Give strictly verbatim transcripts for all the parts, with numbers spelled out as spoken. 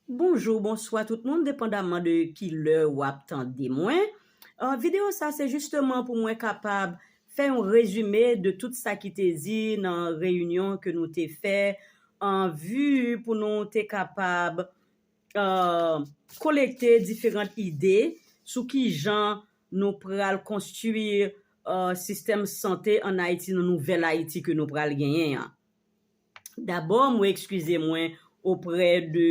Bonjou, bonswa tout moun, depandaman de ki lè w ap tande mwen. Uh, videyo sa se jisteman pou mwen kapab fè yon rezime de tout sa ki te di nan reyinyon ke nou te fè an vi pou nou te kapab uh, kolekte diferan ide sou ki jan nou pral konstwi uh, sistèm sante an Ayiti, nan nouvèl Ayiti ke nou pral genyen an. Dabò, mwen eskize mwen oprè de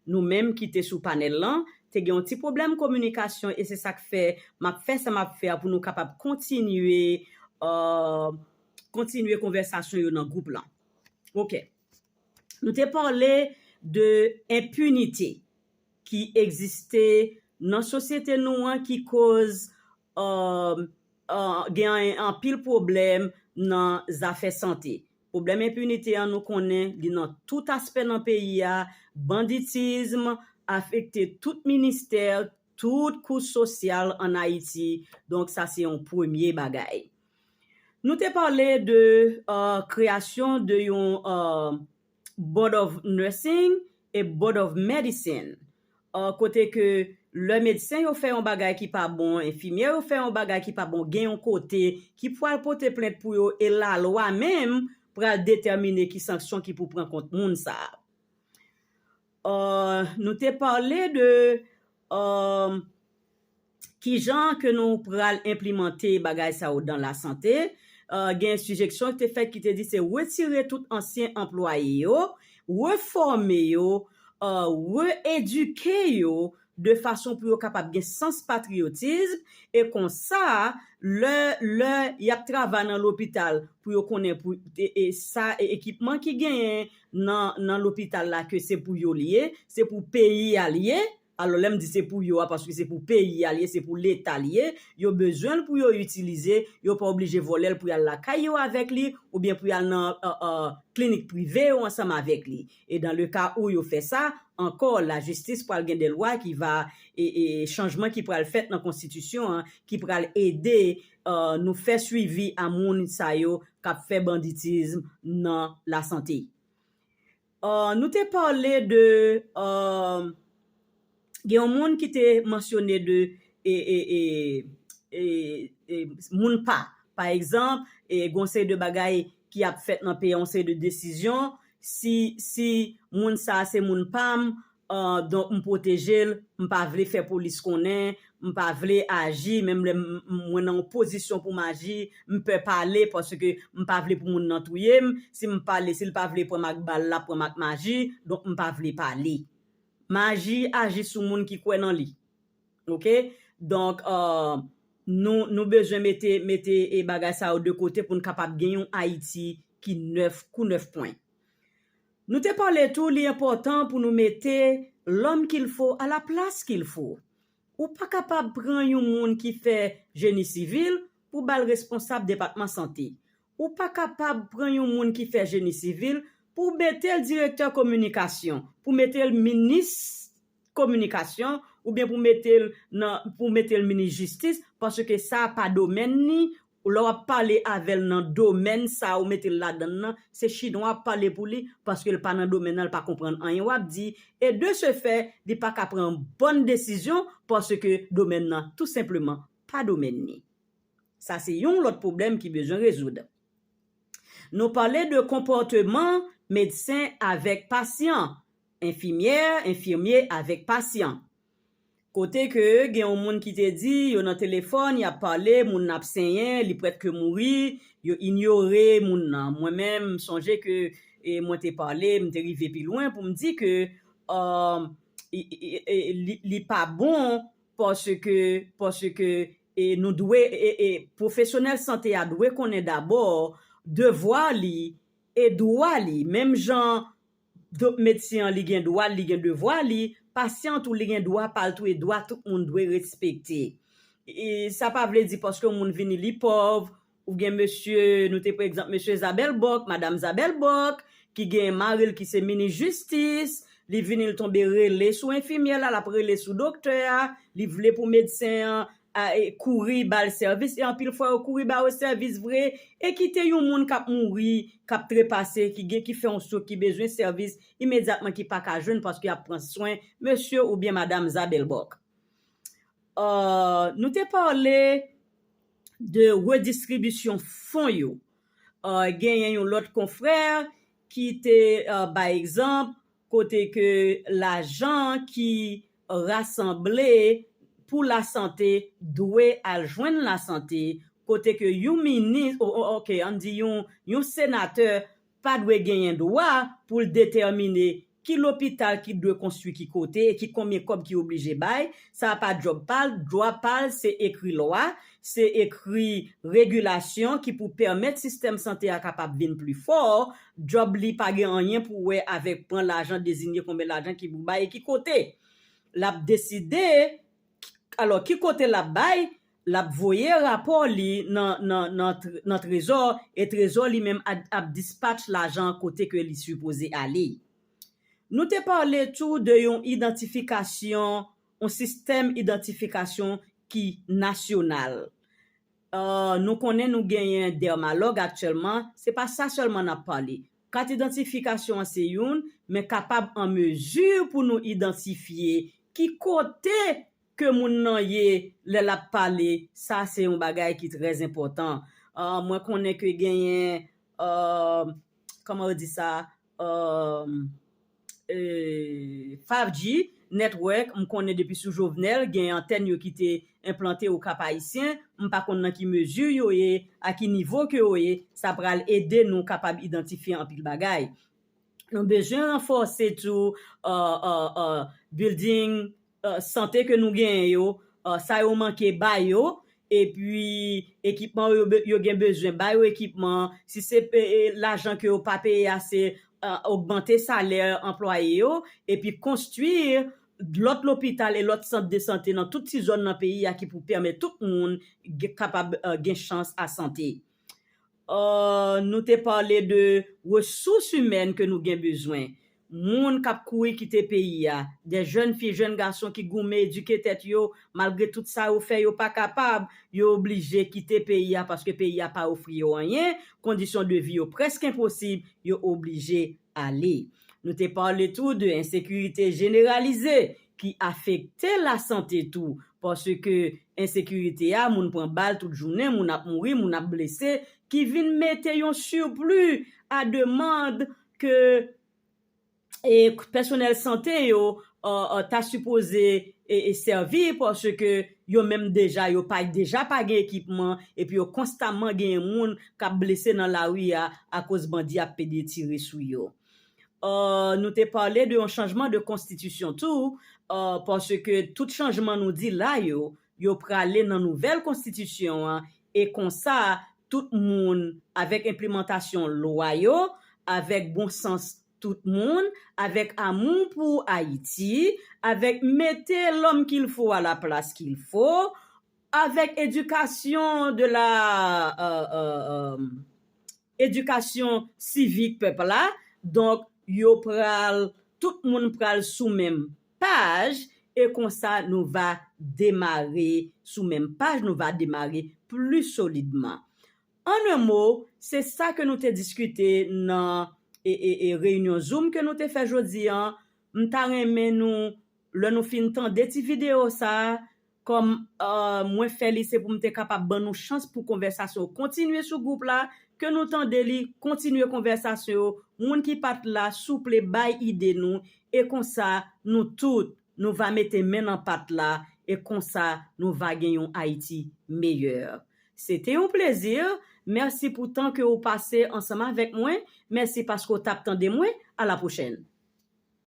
nou menm ki te sou panèl lan. Te gen yon ti pwoblèm kominikasyon e se sa k fè m ap fè sa m ap fè a pou nou kapab kontinye uh, kontinye konvèsasyon yo nan gwoup lan. Ok. Nou te pale de enpinite ki egziste nan sosyete nou an ki koz uh, uh, gen anpil pwoblèm nan zafè sante. Pwoblèm enpinite an nou konnen li nan tout aspè nan peyi a, banditism afekte tout ministè, tout kouch sosyal an Ayiti. Donk sa se yon premye bagay. Nou te pale de uh, kreyasyon de yon uh, Board of Nursing e Board of Medicine. Uh, kote ke lè medsen yo fè yon bagay ki pa bon, enfimyè yo fè yon bagay ki pa bon, gen yon kote ki pral pote plent pou yo e lalwa menm pral detèmine ki sanksyon ki pou pran kont moun sa a. Uh, nou te pale de uh, ki jan ke nou pral enplimante bagay sa yo dan lasante. Uh, gen sijeksyon ki te fèt ki te di se retire tout ansyen anplwaye yo, refòme yo, uh, reedike yo de fason pou yo kapab gen sans patriyotism e konsa lè lè y ap travay nan lopital pou yo konnen pou e, e, sa e, ekipman ki genyen nan, nan lopital la ke se pou yo li ye, se pou peyi a li ye. Alò lè m di se pou yo a paske se pou peyi a li ye, se pou leta li ye, yo bezwen l pou yo itilize, yo pa oblije vòlè l pou y al lakay yo avèk li oubyen pou y al nan uh, uh, klinik prive yo ansanm avèk li. E dan le ka ou yo fè sa, ankò lajistis pral gen de lwa ki va e, e chanjman ki pral fèt nan konstitisyon an ki pral ede uh, nou fè swivi a moun sa yo k ap fè banditism nan lasante. Uh, nou te pale de uh, gen yon moun ki te mansyone de e, e, e, e, e, moun pa. Pa egzanp, e, gen yon seri de bagay ki ap fèt nan peyi a, yon seri de desizyon. Si, si moun sa a se moun pa m, uh, donk m pwoteje l, m pa vle fè polis konnen, m pa vle aji, menm lè mwen nan yon pozisyon pou m aji, m pè pale paske m pa vle pou moun nan touye m. Si m pale, si l pa vle pran m ak bal, l ap pran m ak maji, donk m pa vle pale. Maji aji sou moun ki kwè nan li. Ok? Donk, uh, nou, nou bezwen mete, mete e bagay sa yo de kote pou n kapab gen yon Ayiti ki nèf kou nèf pwen. Nou te pale tou, li enpòtan pou nou mete l'homme qu'il faut à la place qu'il faut. Ou pa kapab pran yon moun ki fè jeni sivil pou ba l responsab depatman sante. Ou pa kapab pran yon moun ki fè jeni sivil pou mete l direktè kominikasyon, pou mete l minis kominikasyon, oubyen pou mete l nan, pou mete l minis jistis, paske sa pa domèn li. Lè w ap pale avè l nan domèn sa ou mete l ladan l nan, se chinwa w ap pale pou li, paske l pa nan domèn nan, l pa konprann anyen w ap di, e de se fè, li pa ka pran bòn desizyon, paske domèn nan tou senpleman pa domèn li. Sa se yon lòt pwoblèm ki bezwen rezoud. Nou pale de konpòteman medsen avèk pasyan, enfimyè, enfimye avèk pasyan. Kote ke gen yon moun ki te di yo nan telefòn, y ap pale, moun nan ap senyen, li prèske mouri, yo inyore moun nan. Mwen menm, m sonje ke e, mwen te pale, m te rive pi lwen pou m di ke uh, li, li pa bon paske, paske e, nou dwe, e, e, pwofesyonèl sante a dwe konnen dabò devwa li e dwa li. Menm jan medsen an li gen dwa li, li gen devwa li, pasyan tou li gen dwa pa l tou e dwa tout moun dwe respekte. E sa pa vle di paske yon moun vini li pòv, ou gen mesye, nou te pran egzanp mesye Zabèl Bòk, madanm Zabèl Bòk, ki gen mari l ki se minis jistis, li vini l tonbe rele sou enfimyè la, l ap rele sou doktè a, li vle pou medsen an a, e, kouri ba l sèvis, e anpil fwa yo kouri ba yo sèvis vre, e kite yon moun k ap mouri, k ap trepase, ki gen, ki fè yon swok, ki bezwen sèvis imedyatman, ki pa ka jwenn paske y ap pran swen mesye oubyen madanm Zabèlbòk. Euh, nou te pale de redistribisyon fon yo. Euh, genyen yon lòt konfrè ki te, euh, bay egzanp, kote ke lajan ki rasanble pou lasante dwe al jwenn lasante, kote ke yon minis, o, o, oke, ann di yon, yon senatè pa dwe genyen dwa pou l detèmine ki lopital ki dwe konstwi ki kote e ki konbyen kòb ki oblije bay. Sa a pa djòb pa l, dwa pa l, se ekri lwa, se ekri regilasyon ki pou pèmèt sistèm sante a kapab vin pli fò. Djòb li pa gen anyen pou wè avèk pran lajan, dezinye konbyen lajan ki pou bay e ki kote. L ap deside, alò, ki kote l ap bay, l ap voye rapò li nan, nan, nan, tr- nan Trezò, e Trezò li menm ap, ap dispatch lajan kote ke li sipoze ale. Nou te pale tou de yon idantifikasyon, yon sistèm idantifikasyon ki nasyonal. Euh, nou konnen nou genyen dèmalòg aktyèlman, se pa sa sèlman n ap pale. Kat idantifikasyon an se youn, men kapab an mezi pou nou idantifye ki kote ke moun nan ye lè l ap pale, sa se yon bagay ki trè enpòtan. Euh, mwen konnen ke genyen, euh, kòman yo di sa, euh, euh, five G network, m konnen depi sou Jovenel, gen antèn yo ki te enplante o Kap Ayisyen, m pa konn nan ki mezi yo ye, a ki nivo ke yo ye, sa pral ede nou kapab idantifye anpil bagay. Nou bezwen ranfòse tou, euh, euh, euh, building, euh, sante ke nou genyen yo, euh, sa yo manke ba yo, epi ekipman yo, be- yo gen bezwen ba yo ekipman, si se pe- e, lajan ke yo pa peye ase, euh, ogmante salè anplwaye yo, epi konstwi lòt lopital e lòt sant de sante nan tout ti zòn nan peyi a ki pou pèmèt tout moun ge- kapab, euh, gen chans a sante. Euh, nou te pale de resous imèn ke nou gen bezwen. Moun k ap kouri kite peyi a, de jèn fi, jèn gason ki goumen edike tèt yo, malgre tout sa yo fè, yo pa kapab, yo oblije kite peyi a paske peyi a pa ofri yo anyen, kondisyon de vi yo prèske enposib, yo oblije ale. Nou te pale tou de ensekirite jeneralize ki afekte lasante tou, paske ensekirite a, moun pran bal tout jounen, moun ap mouri, moun ap blese, ki vin mete yon sipli a demann ke e, pèsonèl sante yo, euh, euh, ta sipoze e, e sèvi, paske yo menm deja, yo pa deja pa gen ekipman, epi yo konstamman genyen moun k ap blese nan lari a akoz bandi ap pede tire sou yo. Euh, nou te pale de yon chanjman de konstitisyon tou, euh, paske tout chanjman nou di la yo, yo prale nan nouvèl konstitisyon an, e konsa, tout moun, avèk enplimantasyon lwa yo, avèk bon sans tout moun, avèk amou pou Ayiti, avèk mete l'homme qu'il faut à la place qu'il faut, avèk éducation de la, euh, euh, euh, éducation civique pèp la. Donk, yo pral, tout moun pral sou menm paj, e konsa nou va demare sou menm paj, nou va demare pli solidman. An en mo, se sa ke nou te diskite nan e, e, e, reyinyon Zoom ke nou te fè jodi an. M ta renmen nou, lè nou fin tande ti videyo sa a, kòm, euh, mwen fè li, se pou m te kapab ban nou chans pou konvèsasyon yo kontinye sou gwoup la, ke nou tande li, kontinye konvèsasyon yo. Moun ki pa t la, souple, bay ide nou, e konsa, nou tout, nou va mete men nan pat la, e konsa, nou va gen yon Ayiti meyè. Se te yon plezi. Mèsi pou tan ke w pase ansanm avèk mwen. Mèsi paske w t ap tande mwen. A la pwochèn.